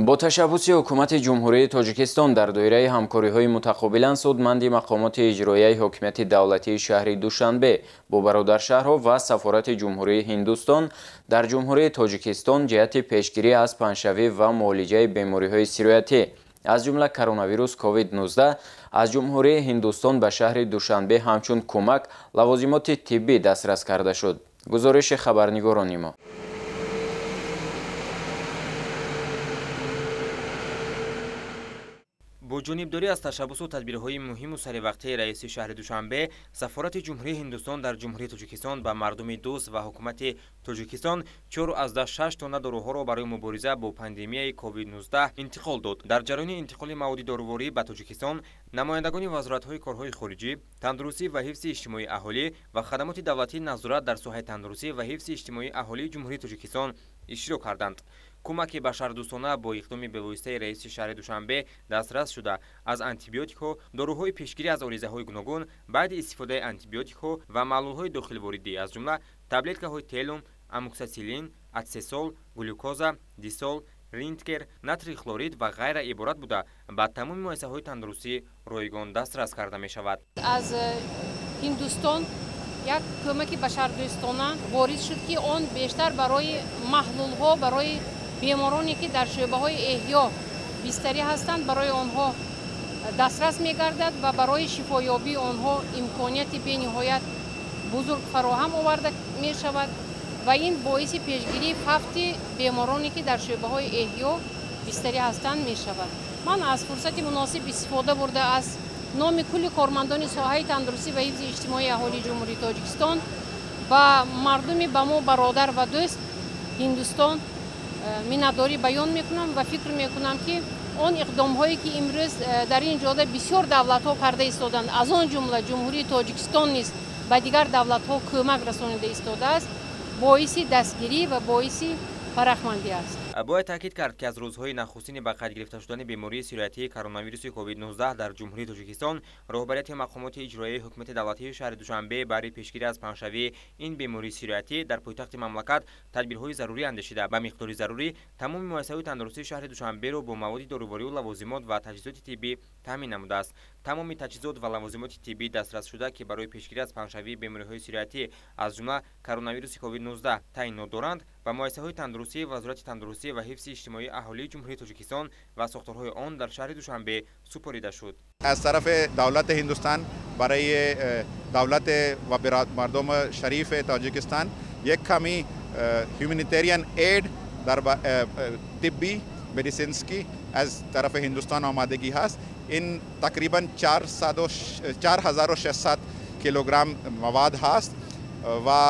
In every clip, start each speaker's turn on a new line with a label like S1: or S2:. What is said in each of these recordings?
S1: Бо ташаббуси ҳукумати Ҷумҳурии Тоҷикистон дар доираи ҳамкориҳои мутақобилан судманди мақомоти иҷроияи ҳокимияти давлатии шаҳри Душанбе бо бародаршаҳрҳо ва сафорати Ҷумҳурии Ҳиндустон дар Ҷумҳурии Тоҷикистон ҷиҳати пешгирӣ аз паҳншавӣ ва муолиҷаи бемориҳои сироятӣ аз ҷумла коронавирус COVID-19 аз Ҷумҳурии Ҳиндустон ба шаҳри Душанбе ҳамчун кӯмак лавозимоти тиббӣ дастрас карда шуд. Гузориши хабарнигорони мо.
S2: Бо ҷонибдорӣ аз ташаббусу тадбирҳои муҳиму саривақтии раиси шаҳри Душанбе, сафорати Ҷумҳурии Ҳиндустон дар Ҷумҳурии Тоҷикистон ба мардуми дӯст ва ҳукумати Тоҷикистон 4,6 тонна доруҳоро барои мубориза бо пандемияи COVID-19 интиқол дод. Дар ҷараёни интиқоли маводи доруворӣ ба Тоҷикистон намояндагони вазоратҳои корҳои хориҷӣ, тандурустӣ ва ҳифзи иҷтимоии аҳолӣ ва хадамоти давлатии назорат дар соҳаи тандурустӣ ва ҳифзи иҷтимоии аҳолии Ҷумҳурии Тоҷикистон иштирок карданд. Кӯмаки башардӯстона бо иқдоми бевоситаи раиси шаҳри Душанбе дастрас шуда, аз антибиотикҳо, доруҳои пешгирӣ аз оризаҳои гуногун, баъди истифодаи антибиотикҳо ва маҳлулҳои дохилворидӣ, аз ҷумла таблеткаҳои телум, амоксисилин, ацесол, глюкоза, дисол, ринткер, натрий хлорид ва ғайра иборат буда, ба тамоми муассисаҳои тандурустӣ ройгон дастрас карда мешавад.
S3: Аз Ҳиндустон як кӯмаки башардӯстона ворид шуд, ки он бештар барои маҳлулҳо, барои бемороне ки дар шӯъбаҳои эҳё бистарӣ ҳастанд, барои онҳо дастрас мегардад ва барои шифоёбии онҳо имконияти бениҳоят бузург фароҳам оварда мешавад ва ин боиси пешгирии фавти бемороне ки дар шӯъбаҳои эҳё бистарӣ ҳастанд мешавад. Ман аз фурсати муносиб истифода бурда аз номи кулли кормандони соҳаи тандурустӣ ва ҳифзи иҷтимоии аҳолии Ҷумҳурии Тоҷикистон ба мардуми ба мо бародар ва дӯст Ҳиндустон миннатдорӣ баён мекунам ва фикр мекунам, ки он иқдомҳое ки имрӯз дар ин ҷода бисёр давлатҳо карда истоданд, аз он ҷумла Ҷумҳурии Тоҷикистон низ ба дигар давлатҳо кӯмак расонида истодааст, боиси дастгирӣ ва боиси фарахмандӣ аст.
S2: Бояд таъкид кард, ки аз рӯзҳои нахустини ба қайд гирифта шудани бемории сироятии коронавируси COVID-19 дар Ҷумҳурии Тоҷикистон роҳбарияти мақомоти иҷроияи ҳукумати давлатии шаҳри Душанбе барои пешгирӣ аз паҳншавии ин бемории сироятӣ дар пойтахти мамлакат тадбирҳои зарурӣ андешида, ба миқдори зарурӣ тамоми муассисаҳои тандурустии шаҳри Душанберо бо маводи доруворию лавозимот ва таҷҳизоти тиббӣ таъмин намудааст. Тамоми таҷҳизот ва лавозимоти тиббӣ дастрасшуда, ки барои пешгирӣ аз паҳншавии бемориҳои сироятӣ аз ҷумла коронавируси COVID-19 таъинот доранд, ба муассисаҳои тандурустӣ, Вазорати тандурустӣ ва ҳифзи иҷтимоии аҳолии Ҷумҳурии Тоҷикистон ва сохторҳои он дар шаҳри Душанбе супорида шуд.
S4: Аз тарафи давлати Ҳиндустон барои давлат ва мардуми шарифи Тоҷикистон як ками humanitarian aid дар тиббӣ медицинский аз тарафи Ҳиндустон омадагӣ ҳаст. Ин тақрибан 4600 килограмм мавод ҳаст ва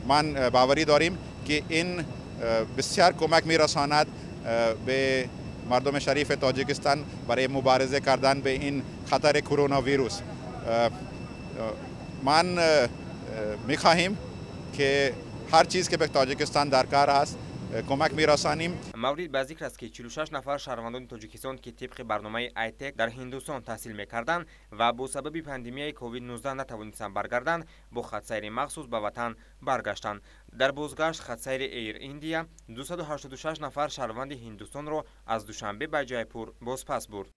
S4: ман боварӣ дорем, ки ин бисёр кӯмак мерасонад ба мардуми шарифи Тоҷикистон барои мубориза кардан ба ин хатари коронавирус. Ман мехоҳем, ки ҳар чиз ки ба Тоҷикистон дар кор аст, кӯмак мерасонем.
S2: Маврид ба зикр аст, ки 46 нафар шаҳрвандони Тоҷикистон, ки тибқи барномаи айтек дар Ҳиндустон таҳсил мекарданд ва бо сабаби пандемияи COVID-19 натавонистанд баргарданд, бо хатсайри махсус ба ватан баргаштанд. Дар бозгашт хатсайри Air India 286 нафар шаҳрванди Ҳиндустонро аз Душанбе ба Ҷайпур бозпас бурд.